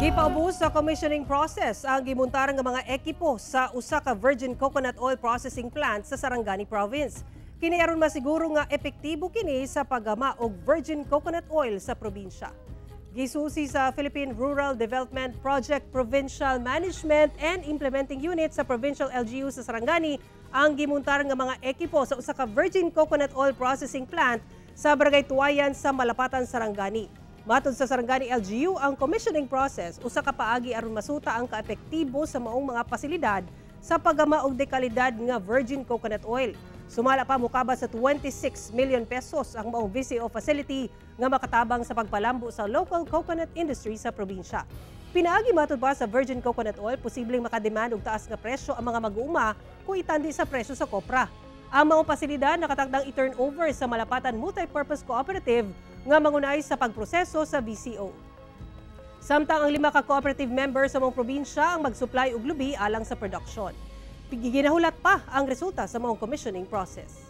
Gipaubos sa commissioning process ang gimuntar nga mga ekipo sa usa ka virgin coconut oil processing plant sa Sarangani Province. Kini aron masiguro nga epektibo kini sa paggama og virgin coconut oil sa probinsya. Gisusi sa Philippine Rural Development Project Provincial Management and Implementing Unit sa Provincial LGU sa Sarangani ang gimuntar nga mga ekipo sa usa ka virgin coconut oil processing plant sa Barangay Tuwayan sa Malapatan, Sarangani. Matod sa Sarangani LGU, ang commissioning process usa ka paagi aron masuta ang kaepektibo sa maong mga pasilidad sa paggama og dekalidad nga virgin coconut oil. Sumala pa, mukabat sa 26 million pesos ang maong VCO facility nga makatabang sa pagpalambo sa local coconut industry sa probinsya. Pinaagi matod pa sa virgin coconut oil, posibleng makademand og taas nga presyo ang mga mag-uuma kung itandi sa presyo sa kopra. Ang maong pasilidad nakatakdang i-turn over sa Malapatan Multipurpose Cooperative nga mangunay sa pagproseso sa VCO. Samtang ang lima ka cooperative members sa maong probinsya ang mag-supply og lubi alang sa production. Ginahulat pa ang resulta sa maong commissioning process.